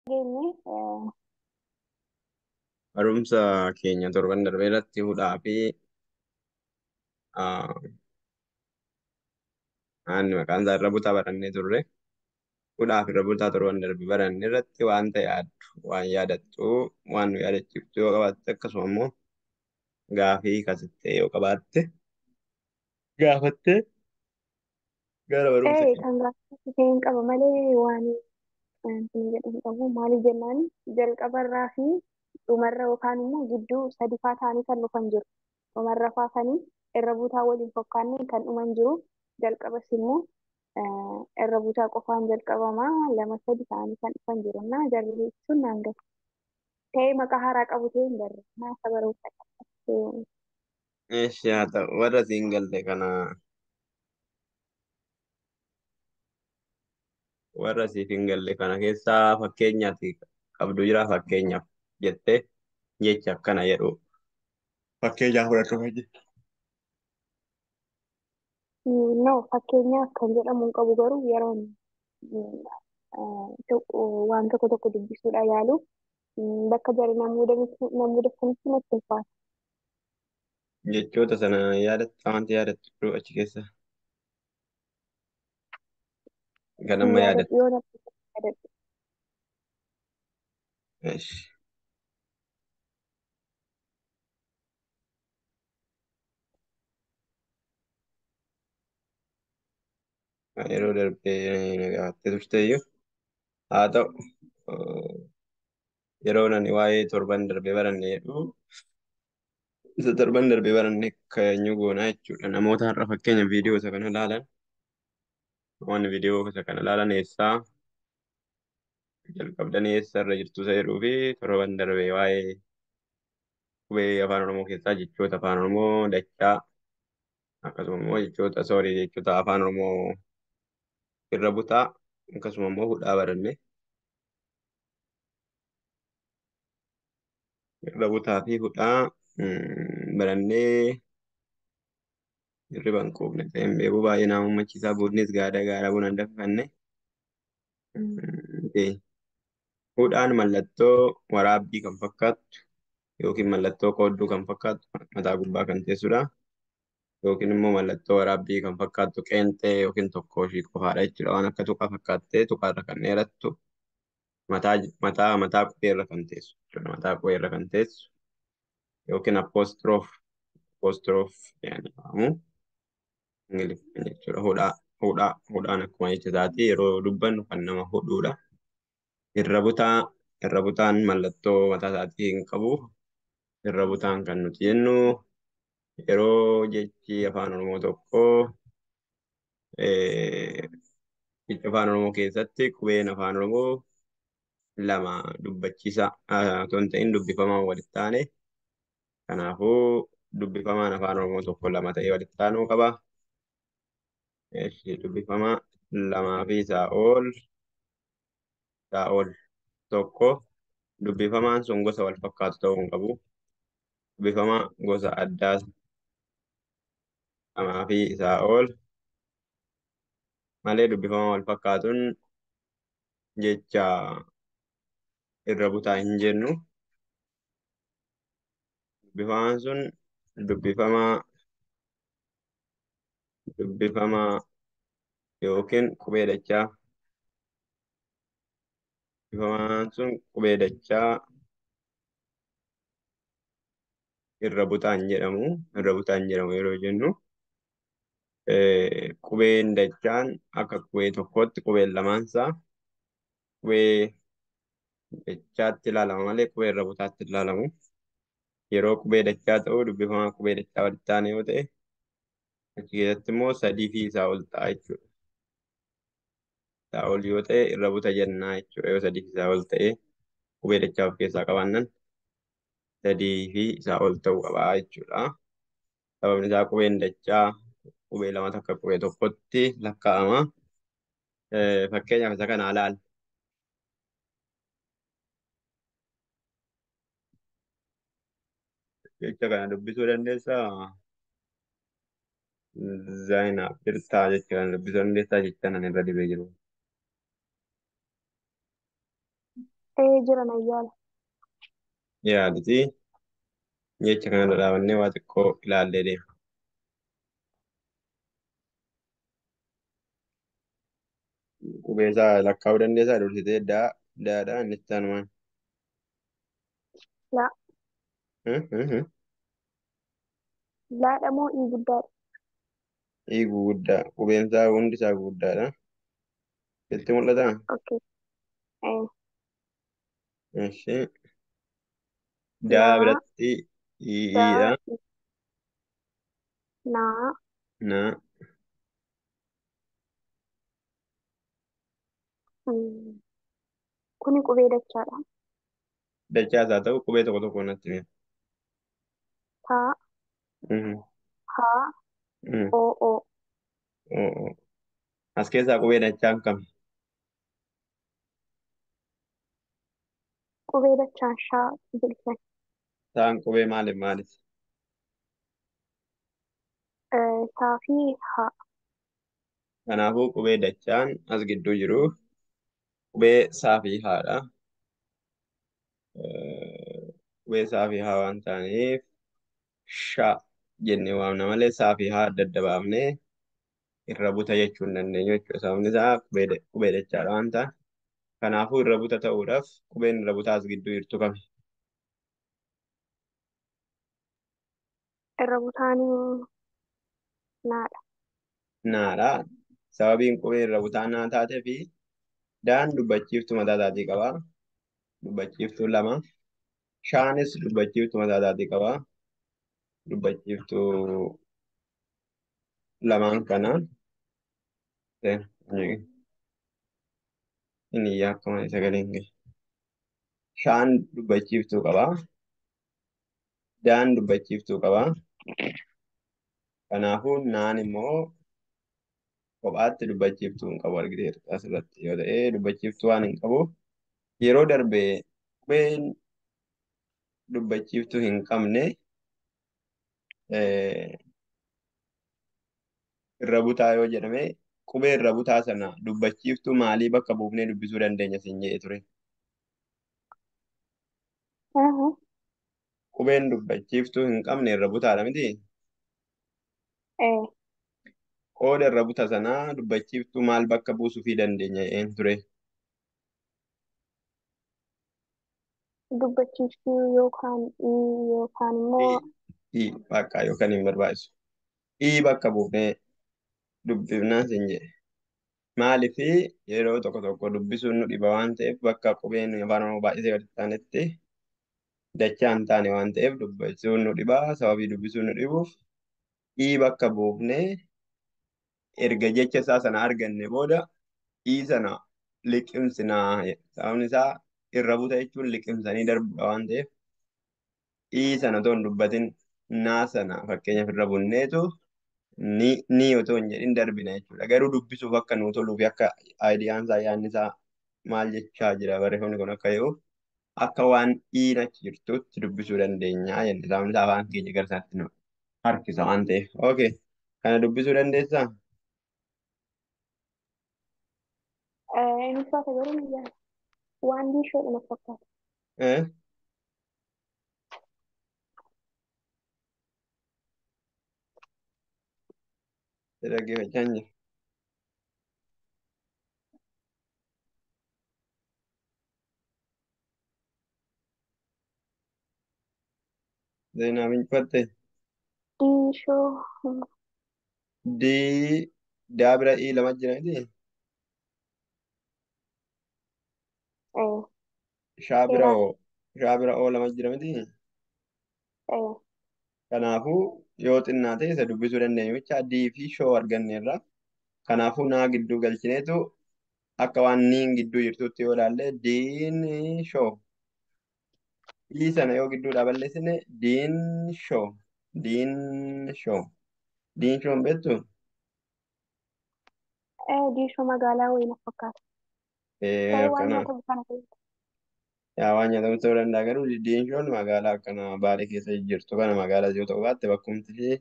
Geenye Barumsa keenya torban darbe irratti hudhaa fi aanni maqaan isaa irra butaa barannee turre. Hudhaa fi irra butaa torban darbe baranne irratti waanta yaaddu, waan yaadattu, waan nu yaadachiiftu yoo qabaatte akkasuma immoo gaafii kasittee yoo qabaatte gaafattee gara barumsa keenya. Kan gaaffitti ta'e hin qaba malee waan hin jedhu hin qabu. Maaliif jennaan jalqabarraa fi dhumarra yookaan immoo gidduu sadifaa ta'anii kan dhufan jiru. Dhumarra faa kan irra butaa waliin fakkaannee kan dhuman jiru. Jalqabas immoo irra butaa qofaan jalqabamaa lama sadi ta'anii kan dhufan jiru. Naa jarri sun naan galu. Ta'ee maqaa haaraa qabu ta'e hin barre. Naa isa barumsa qaba. Eeshi haa ta'u warra siin galte kana warra siif hin galle kana keessaa fakkeenyaaf qabdu jira fakkeenyaaf jettee jecha akkana jedhu fakkeenyaaf fudhadhu fakkii. No, fakkeenyaaf kan jedhamu hin qabu garuu yeroon waan tokko tokko dubbisuudha yaalu bakka jari namuudatti natti ulfaata. Jechoota sana yaadatta wanti yaadattu jiru achi keessa kan Hin amma yaadadhu yaadattu. yoo natti yaadadhu. Eeshi. Yeroo darbee na gaafattee turteeyyuu haa ta'u yeroo nani waa'ee torban darbee baranne jedhu isa torban darbee baranne keenyu goonaa jechuudha. Namoota har'a fakkeenya viidiyoo isa kana ilaalan namoonni viidiyoo isa kana ilaalan eessaa jalqabdanii eessa irra jirtu isa jedhuu fi torban darbee waa'ee qubee afaan Oromoo keessaa jechoota afaan Oromoo dachaa akkasuma immoo jechoota soorii jechoota afaan Oromoo irra butaa akkasuma immoo hudhaa baranne irra butaa fi hudhaa barannee hirriba hin quufne ta'e hin beeku baay'ee nama gammachiisaa bunnis gaada gaara buna danfifanne. Hudhaan mallattoo waraabbii kan fakkaattu yookiin mallattoo qoodduu kan fakkaattu mataa gubbaa kan teessudha. Yookiin immoo mallattoo waraabbii kan fakkaattu qeenxee yookiin tokkoo ishii qofaadha jechuudha. Waan akka tuqaa fakkaattee tuqaarra kan dheerattu mataa mataa mataa qubeerra kan teessu jechuudha. Mataa qubeerra kan teessu yookiin apostroof yaani waamu Ingiliffaan jechuudha. Hudhaa hudhaa hudhaan akkuma jecha isaati yeroo dubbannu kan nama hudhuudha. Irra butaa irra butaan mallattoo mataa isaatii hin qabu. Irra butaan kan nuti jennu yeroo jechi afaan Oromoo tokko jecha afaan Oromoo keessatti qubeen afaan Oromoo lama dubbachiisa otoo hin ta'in dubbifamaan walitti aane. Kanaafuu dubbifamaan afaan Oromoo tokko lama ta'ee walitti aanuu qaba. Eeshi dubbifama lamaa fi isaa ol tokko dubbifamaan sun gosa wal fakkaatu ta'uu hin qabu. Dubbifama gosa addaa lamaa fi isaa ol malee dubbifama wal fakkaatuun jecha irra butaa hin jennu. Dubbifamaan sun dubbifama dubbifama yookiin qubee dachaa dubbifamaan sun qubee dachaa irra butaan jedhamu. Irra butaan jedhamu yeroo jennu qubeen dachaan akka qubee tokkootti qubeen lamaansaa qubee dachaatti ilaalama malee qubee irra butaatti ilaalamu. Yeroo qubee dachaa ta'u dubbifamaa qubee dachaa walitti aane yoo ta'e achi keessatti immoo sadii fi isaa ol ta'a jechuudha. Isaa ol yoo ta'e irra buta jennaa jechuudha. Yoo sadii fi isaa ol ta'e qubee dachaa of keessaa qabaannan sadii fi isaa ol ta'uu qaba jechuudha. Sababni isaa qubeen dachaa qubee lama takka qubee tokkotti lakkaa'ama. Fakkeenyaaf isa kana ilaali. Jecha kana dubbisuu dandeessaa? Zainab jirtaa jecha kana dubbisuu dandeessaa jecha nan irra dibee jiru. Jira nan yaala. Yaaditi jecha kana dhaabannee waa xiqqoo ilaallee deema. Qubee isaa lakkaa'uu dandeessaa dursitee daa daadhaa inni itti aanumaan. Laa laadha moo ii guddaadha? Ii guguddaa qubeen isaa hundi isaa guguddaadha. Sitti mul'ataa? Okay. Ishee daa Laa biratti ii daa iidha. naa Na mm, kuni qubee dachaadha. Dachaas haa ta'u qubee tokko tokko natti himi. Taa Mhm. haa Mhm. oo oo. Oo, oo. As keessaa qubee dachaan kami? Qubee dachaan shaa jedhu. Taan qubee maaliif maaliif? Taa fi haa. Kanaafuu qubee dachaan as gidduu jiru qubee saa fi haadha. Qubee saa fi haa waan ta'aniif sha jennee waamna malee saa fi haa adda adda baafnee irra buta jechuu hin dandeenyu jechuudha. Sababni isaa qubee dachaadha waan ta'an. Kanaafuu irra buta ta'uudhaaf qubeen irra butaa as gidduu jirtu kami? Irra butaan naadha. Naadha. Sababiin qubee irra butaa naa taatee fi daan dubbachiiftuu mataa isaatii qaba. Dubbachiiftuu lama. Shaanis dubbachiiftuu mataa isaatii qaba. Dubbachiiftuu lamaan kana. Inni iyyaa akka malee sagaleen gahe. Shaan dubbachiiftuu qaba. Daan dubbachiiftuu qaba. Kanaafuu naan immoo kophaatti dubbachiiftuu hin qabu argiteerta asirratti yoo ta'e dubbachiiftuu waan hin qabuuf yeroo darbe qubeen dubbachiiftuu hin qabne eh, irra butaa yoo jedhame qubee irra butaa sana dubbachiiftuu maalii bakka buufnee dubbisuu dandeenya siin jedhee ture. Aha. Qubeen dubbachiiftuu hin qabne irra butaadha miti. Ee Qooda irra buta sanaa dubbachiiftuu maal bakka buusuufii dandeenya jedheen ture. Dubbachiiftuu yookaan ii yookaan immoo I bakka yookaan hin barbaachisu. I bakka buufnee dubbifnaa siin jedhe. Maaliif yeroo tokko tokko dubbisuun nu dhiba waan ta'eef bakka qubeen afaan Oromoo baay'isee walitti taanetti dachaa hin taane waan ta'eef dubbisuun nu dhiba. Sababii dubbisuun nu dhibuuf I bakka buufnee erga jecha isaa sana arganne booda I sana liqimsinaa. Sababni isaa irra buta jechuun liqimsanii darbuudha waan ta'eef I sana otoo hin dubbatin naa sana fakkeenyaaf irra bunneetu ni ni otoo hin jedhin darbina jechuudha. Garuu dubbisuuf akka nuu toluu fi akka aayidiyaan isaa yaadni isaa maal jechaa jira barreeffamni kun akka jiruuf akka waan iin achi jirtutti dubbisuu dandeenya jenne. Sababni isaa afaan keenya gara isaatti nu harkisa waan ta'eef. Okay. Kana dubbisuu dandeessaa? Inni uffata garuu ni yaala. Waan diishoodha na fakkaata. Eh? Dhaggeeffachaa hin jiru. Zeenaa fincufatte. Diishoo D daa bira E lama jira miti? ee Shaa bira dheeraadha. O shaa bira O lama jira miti? Ee Kanaafuu yoo xinnaa ta'e isa dubbisuu dandeenyu jecha D fi shoo arganneerra. Kanaafuu naa gidduu galchineetu akka waan niin gidduu jirtutti yoo ilaalle diin shoo. Ii sana yoo gidduudhaa balleessine diin shoo. Diin shoo. Diin shoo hin beektu? ee diishoo magaalaa wayii na fakkaata. Ee Ta'ee waan akkana. nyaatamu kana ta'e. Yaa waan nyaatamu ta'uu danda'a garuu diin shoon magaalaa akkana Baalee keessa jirtu kana magaalaa yoo ta'u baatte bakkumti ishee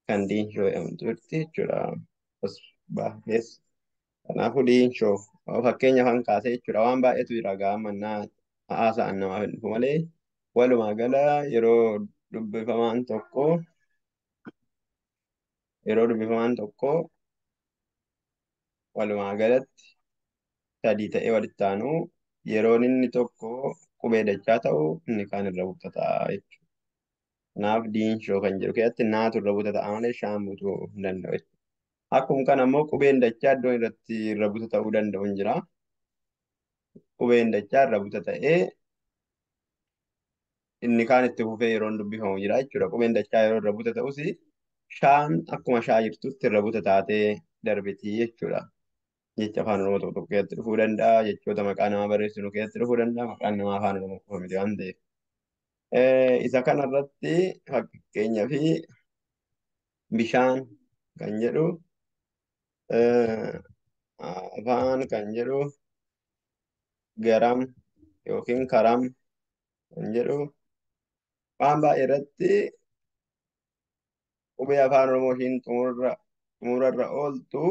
kan diin shoo jedhamtu jirti jechuudha. As baha keessa. Kanaafuu diin shoo fakkeenyaaf kan kaasee jechuudha. Waan baay'eetu jira gaa mannaa Haasa'an namaaf hin dhufu malee walumaa gala yeroo dubbifamaan tokko yeroo dubbifamaan tokko walumaa galatti sadii ta'ee walitti aanu yeroon inni tokko qubee dachaa ta'u inni kaan irra buta ta'a jechuudha. Kanaaf diinshoo kan jedhu keessatti naatu irra buta ta'a malee shaan butuu hin danda'u jechuudha. Akkuma kana immoo qubeen dachaa iddoon irratti irra buta ta'uu danda'u hin jira. Qubeen dachaa irra buta ta'ee inni kaan itti fufee yeroon dubbifamu jira jechuudha. Qubeen dachaa yeroo irra buta ta'us shaan akkuma shaa jirtutti irra buta taatee darbiti jechuudha. Jecha afaan Oromoo tokko tokko keessatti dhufuu danda'a. Jechoota maqaa namaa barreessinu keessatti dhufuu danda'a. Maqaan namaa afaan Oromoo qofa miti waan ta'eef. Isa kanarratti fakkeenyaa fi bishaan kan jedhu afaan kan jedhu garam yookiin karam kan jedhu waan baay'ee irratti qubee afaan Oromoo ishiin xumurarra ooltu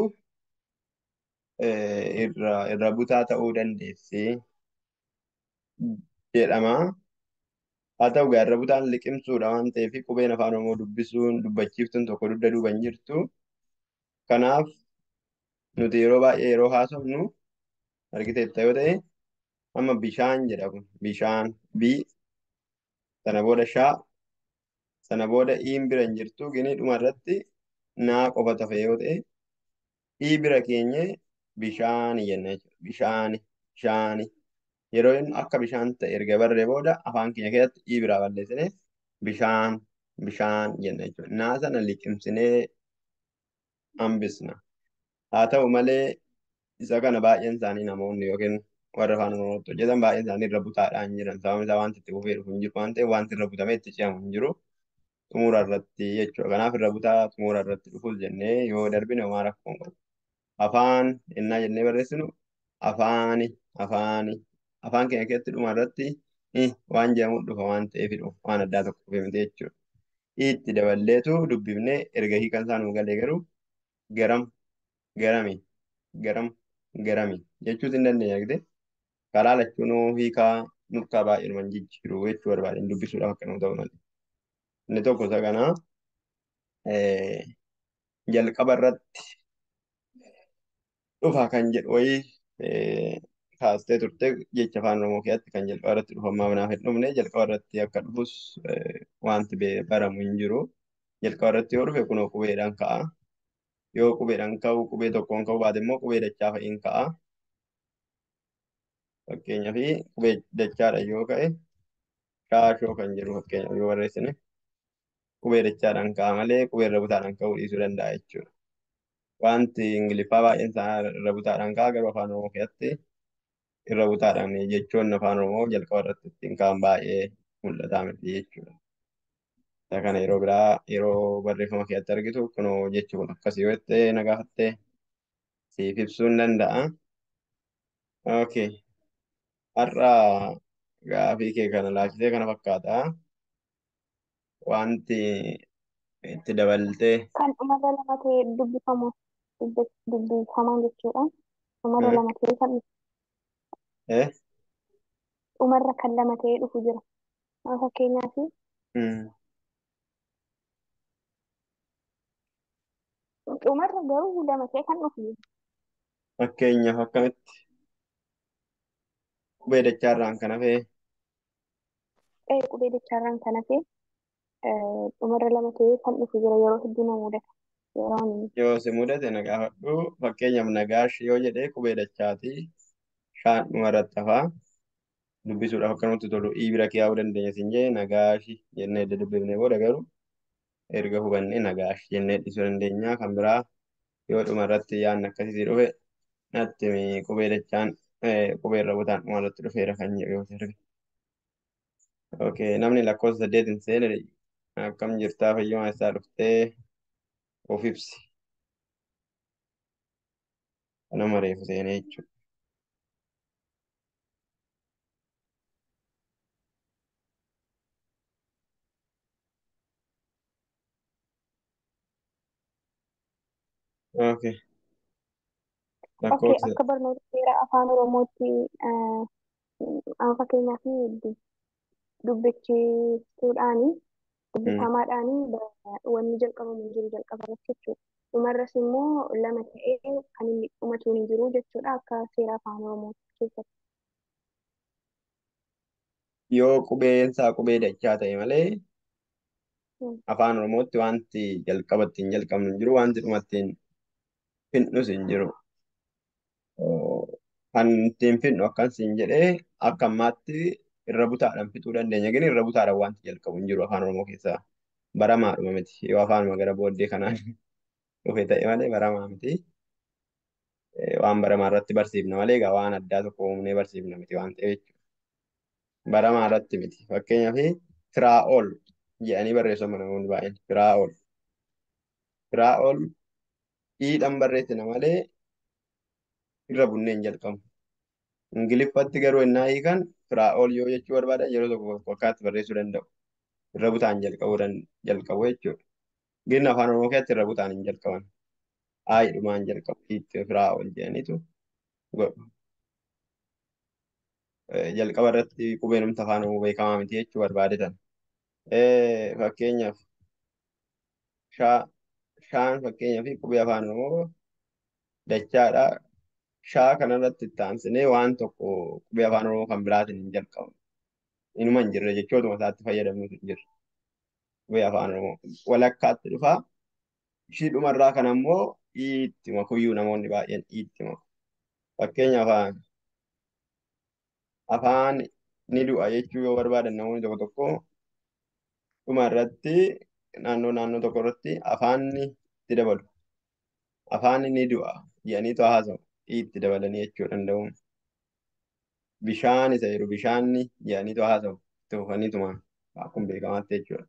irra butaa ta'uu dandeessi jedhama. Haa ta'u egaa irra butaan liqimsuudha waan ta'eef qubeen afaan Oromoo dubbisuun dubbachiiftuun tokko dugda duuba hin jirtu. Kanaaf nuti yeroo baay'ee yeroo haasofnu argiteetta yoo ta'e amma bishaan jedha kun bishaan bi sana booda shaa sana booda iin bira hin jirtu gini dhuma irratti naa qofa tafe yoo ta'e ii bira keenye bishaani jenna jechuudha. Bishaani bishaani yeroo inni akka bishaan ta'e erga barree booda afaan keenya keessatti ii biraa balleessine bishaan bishaan jenna jechuudha. Naa sana liqimsinee hambisna. Haa ta'u malee isa kana baay'een isaanii namoonni yookiin warra afaan Oromootti hojjetan baay'een isaanii irra butaadhaan jiran. Sababni isaa wanti itti fufee dhufu hin jiru waan ta'eef wanti irra butamee itti ce'amu hin jiru xumura irratti jechuudha. Kanaaf irra butaa xumura irratti dhufus jennee yoo darbine homaa rakkoo hin qabu. Afaan innaa jennee barreessinu afaani afaani afaan keenya keessatti dhuma irratti waan jedhamu dhufa waan ta'eef waan addaa tokko dhufe miti jechuudha. Itti daballeetu dubbifnee erga hiikan isaa nuu galee garuu garam garami garam garami jechuus hin dandeenya argite. Karaa lachuunuu hiikaa nurkaa baay'eedhumaan jijjiiru jechuu barbaadeen dubbisuudhaaf akka nu ta'u malee. Inni tokko isa kana jalqaba irratti dhufa kan jedhu wayii kaastee turte jecha afaan Oromoo keessatti kan jalqaba irratti dhufu ammaa naaf hin dhufne jalqaba irratti akka dhufus wanti baramu hin jiru. Jalqaba irratti yoo dhufe kunoo qubeedhaan ka'a. Yoo qubeedhaan ka'u qubee tokkoon ka'uu baate immoo qubee dachaa fa'iin ka'a. Fakkeenyaaf qubee dachaadhaan yoo ka'e shaashoo kan jedhu fakkeenyaaf yoo barreessine qubee dachaadhaan ka'a malee qubee irra butaadhaan ka'uu dhiisuu danda'a jechuudha. Wanti Ingiliffaa baay'een isaa irra butaadhaan ka'a garuu afaan Oromoo keessatti irra butaadhaan jechoonni afaan Oromoo jalqaba irratti ittiin ka'an baay'ee mul'ataa miti jechuudha. Isa kana yeroo biraa yeroo barreeffama keessatti argitu kunoo jechi kun akkasii yoo jettee na gaafatte siif ibsuu hin danda'a. Okay. Har'a gaafii kee kana laachisee kana fakkaata. Wanti itti dabaltee Kan dhumarra lama ta'e dubbifamu dubbifaman jechuudha. Dhumarra lama ta'e kan eh? dhumarra kan lama ta'e dhufu jira. Fakkeenyaaf dhumarra garuu lama ta'e kan dhufu jira. Fakkeenyaaf akkamitti qubee dachaarraan kan hafe Qubee dachaarraan kan hafe dhumarra lama ta'e kan dhufu jira yeroo hedduu na mudata. Yeroon yoo si mudate na gaafadhu. Fakkeenyaaf nagaash yoo jedhee qubee dachaati shaan dhumarratti hafaa. Dubbisuudhaaf akka nutti tolu ii bira kaa'uu dandeenya siin jee nagaashi jennee edda dubbifnee booda garuu erga hubannee nagaash jennee dhiisuu dandeenya. Kan biraa yoo dhumarratti yaadni akkasii dhufe natti himi qubee dachaan qubee irra butaan dhumarratti dhufeera kan jedhu yoo ta'e. Okay, namni lakkoofsa saddeet hin seene akkam jirtaa fayyuma isaa dhuftee of ibsi. Nama reefu seenee jechuudha. Okay, Okay, lakkoofsa akka barnoota seera afaan Oromootti Amma fakkeenyaaf dubbichiisuudhaani dubbifamaadhaani wanni jalqabamu hin jiru jalqaba irratti jechuudha. Dhumarras immoo lama ta'ee kan inni dhumatu hin jiru jechuudha akka seera afaan Oromoo keessatti. Yoo qubeen isaa qubee dachaa ta'e malee afaan Oromootti wanti jalqaba ittiin jalqabnu hin jiru, wanti dhuma ittiin fixnus hin jiru. Kan ittiin fixnu akkan siin jedhee akka ammaatti irra butaadhaan fixuu dandeenya. Gini irra butaadhaan wanti jalqabu hin jiru afaan Oromoo keessaa baramaadhuma miti. Yoo afaanuma gara booddee kanaan dhufe ta'e malee baramaa miti. Waan baramaa irratti barsiifna malee egaa waan addaa tokko uumnee barsiifna miti waan ta'eef jechuudha. Baramaa irratti miti. Fakkeenyaaf Firaa'ol jedhanii barreessu namoonni baay'een. Firaa'ol. Firaa'ol dhiidhaan barreessina malee irra bunnee hin jalqabu. Ingiliffatti garuu ennaa hiikan Firaa'ol yoo jechuu barbaadan yeroo tokko fakkaatti barreessuu danda'u. Irra butaan jalqabu jechuudha. Gin afaan Oromoo keessatti irra butaan hin jalqaban. Aayidhumaan jalqabu. Itti Firaa'ol jedhaniitu godhu. Jalqaba irratti qubeenumti afaan Oromoo beekamaa miti jechuu barbaadetan. Fakkeenyaaf shaan fakkeenyaaf qubee afaan Oromoo dachaadha. Shaa kanarratti itti aansinee waan tokko qubee afaan Oromoo kan biraatiin hin jalqabu. Inuma hin jirre jechootuma isaatti fayyadamnutu hin jirre. Qubee afaan Oromoo walakkaatti dhufaa. Ishii dhumarraa kan ammoo itti makuyyuu namoonni baay'een itti maku. Fakkeenyaaf afaan ni du'a jechuu yoo barbaadan namoonni tokko tokko dhuma irratti naannoo naannoo tokko irratti afaanni itti dabalu. Afaanni ni du'a jedhaniitu haasa'u. Itti dabalanii jechuu danda'u. Bishaan isa jedhu bishaanni jedhaniitu haasa'u. Itti fufaniituma akkuma beekamaatti jechuudha.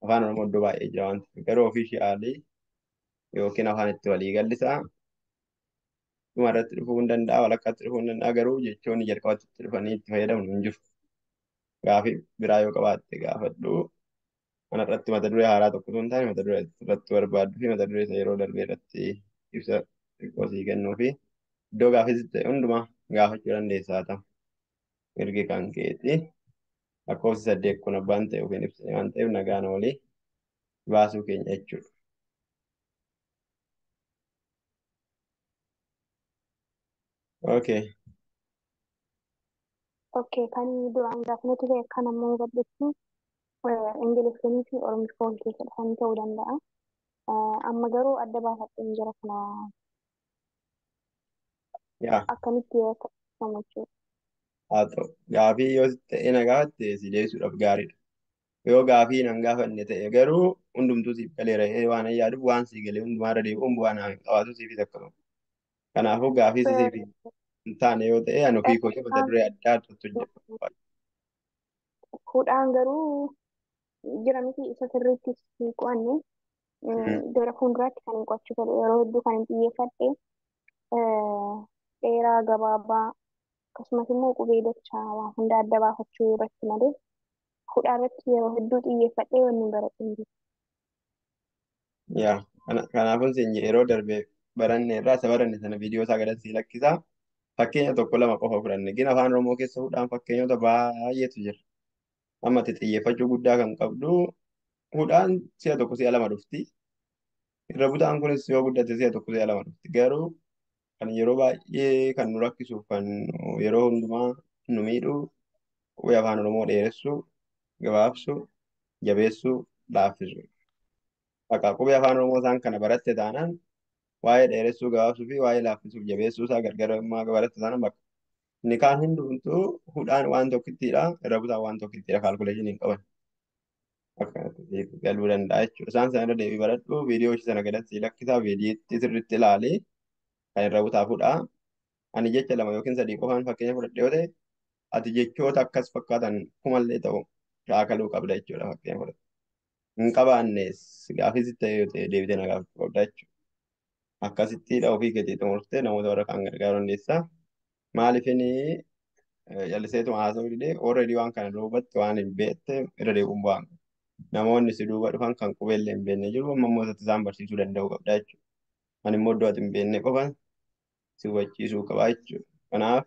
Afaan Oromoo iddoo baay'ee jira waan ta'eef garuu ofiishaalii yookiin afaan itti walii gallisaa dhuma irratti dhufuu hin danda'a, walakkaatti dhufuu hin danda'a garuu jechoonni jalqabatti itti dhufanii itti fayyadamnu hin jiru. Gaafii biraa yoo qabaatte gaafadhu. Kana irratti mata duree haaraa tokko osoo hin taane mata duree irratti barbaaddu fi mata duree isa yeroo darbe irratti ibsa xiqqoo sii kennuu fi iddoo gaafii ta'e hundumaa gaafachuu dandeessaa ta'a. Mirgi kan keeti. Lakkoofsi 8 kun abbaan ta'e ofiin ibsine waan ta'eef nagaan olii baasuu keenya jechuudha. Okay. Okay, kan duraan gaafannatu ta'e kan ammoo hubadhutti Ingiliffii fi Oromiffaa wal keessa dhufanii ta'uu danda'a. Amma garuu adda baafadheen jira kana Yaa akkamitti akka ibsamu jechuudha. haa ta'u. Gaafii yoo ta'e na gaafatte si deebisuudhaaf gaariidha. Yoo gaafii nan gaafanne ta'e garuu hundumtuu siif galeera waan yaaduuf waan sii galee hundumaa irra deebi'uun bu'aa naa hin qabaatu siifis akkasuma. Kanaafuu gaafii siif hin taane yoo ta'e ani ofii kootii mata duree addaa irratti hojjedhu. Hudhaan garuu jira miti isa sirriitti hin qo'anne gara fuulduraatti kan hin qo'achuu fedhu yeroo hedduu kan hin xiyyeeffadhe dheeraa gabaabaa akkasumas immoo qubee dachaa waan hunda adda baafachuu irratti malee hudhaa irratti yeroo hedduu xiyyeeffadhee wanni hin baradhe hin jiru. Yaa kanaafuu siin yeroo darbe baranne irraa isa baranne sana viidiyoo isaa gadatti sii lakkisaa. Fakkeenya tokko lama qofa fudhanne. Gin afaan Oromoo keessa hudhaan fakkeenyota baay'eetu jira. Amma ati xiyyeeffachuu guddaa kan qabdu hudhaan si'a tokko si'a lama dhufti. Irra butaan kunis yoo guddate si'a tokko si'a lama dhufti. Garuu kan yeroo baay'ee kan nu rakkisuuf kan yeroo hundumaa nu miidhu qubee afaan Oromoo dheeressuu, gabaabsuu, jabeessuu, laaffisuu. Bakka qubee afaan Oromoo isaan kana baratte taanaan waa'ee dheeressuu, gabaabsuu fi waa'ee laaffisuuf jabeessuu isaa gargarummaa baratte taanaan bakka inni kaan hundumtuu hudhaan waan tokkittiidha, irra butaan waan tokkittiidha kaalkuleeshinii hin qaban. Akkanatti siif galuu danda'a jechuudha. Isaan sana irra deebii baradhu, viidiyoo ishee sana gadatti sii lakkisaa, viidiyootti sirriitti ilaali kan irra butaa fudhaa. Ani jecha lama yookiin sadii qofaan fakkeenya fudhadhe yoo ta'e, ati jechoota akkas fakkaatan kumallee ta'u shaakaluu qabda jechuudha fakkeenya fudhadhe. Hin qabaannes gaafii sitti ta'e yoo ta'e deebitee na gaafachuu qabda jechuudha. Akkasittiidha ofii keetii xumurtee namoota warra kaan gargaaruu dandeessaa. Maaliif inni jalliseetuma haasa'uu didee already waan kana duubatti waan hin beekte irra deebi'uun bu'aan. Namoonni si duuba dhufan kan qubeellee hin beekne jiru amma immoo isatti isaan barsiisuu danda'uu qabda jechuudha. Ani immoo iddoo ati hin beekne qofa si hubachiisuu qaba jechuudha. Kanaaf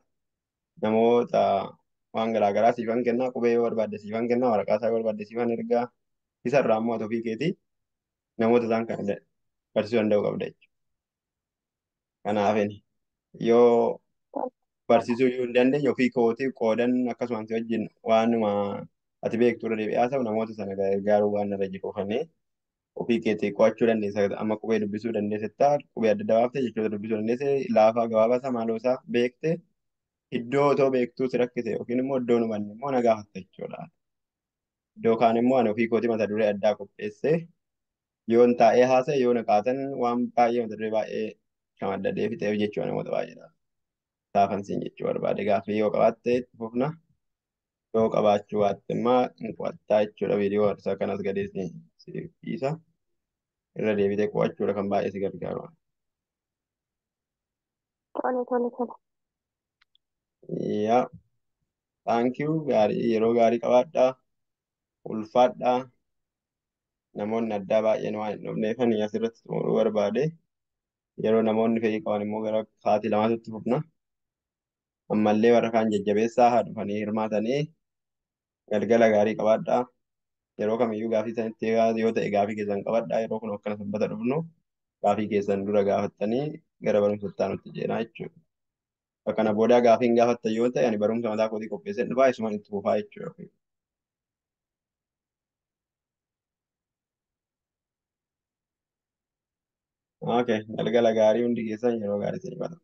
namoota Waan garaagaraa siifan kennaa, qubee yoo barbaadde siifan kennaa, waraqaa isaa yoo barbaadde siifan ergaa. Isarraa immoo ati ofii keetii namoota isaan kana barsiisuu danda'uu qabda jechuudha. Kanaafini yoo barsiisuu iyyuu hin dandeenye ofii kootii qoodan akkasumas si wajjin waanuma ati beektu irra deebi'aa ta'u namoota sana gargaaruu waan irra jiruufanii ofii keetii qo'achuu dandeessa. Amma qubee dubbisuu dandeessetta, qubee adda addaa baaftee jechoota dubbisuu dandeesse, laafaa gabaabaa isaa maaloo isaa beekte iddoo otoo beektuu si rakkise yookiin immoo iddoo nu banne immoo na gaafatta jechuudha. Iddoo kaan immoo ani ofii kootii mata duree addaa qopheessee yoon taa'ee haasa'e yoo na qaatan waan baay'ee mata duree baay'ee shamaddadee fixeef jechuudha namoota baay'eedhaaf. Saafansiin jechuu barbaade gaaffii yoo qabaatte itti fufna. Yoo qabaachuu baatte immoo hin qo'attaa jechuudha. Viidiyoo harsaa kanas gadee si dhiisa. Irra deebitee qo'achuudha kan baay'ee si gargaaru. Tole tole tole. Yaa thank you gaarii yeroo gaarii qabaadhaa. Ulfaadhaa. Namoonni addaa baay'een waan hin dhufneef ani asirratti xumuruu barbaade. Yeroo namoonni fedhii qaban immoo gara sa'aatii lamaatti fufna. Ammallee warra kaan jajjabeessaa haa dhufanii hirmaatanii galgala gaarii qabaadhaa. Yeroo kamiyyuu gaafii isaanitti yoo ta'e gaafii keessan qabadhaa. Yeroo kun akkana sanbata dhufnu gaafii keessan dura gaafattanii gara barumsa itti aanutti ceenaa jechuudha. Kana booda gaafii hin gaafattan yoo ta'e ani barumsa mataa kootii qopheesseen dhufaa isumaan itti fufaa jechuudha. Okay, galgala gaarii hundi keessan yeroo gaarii isin qaba.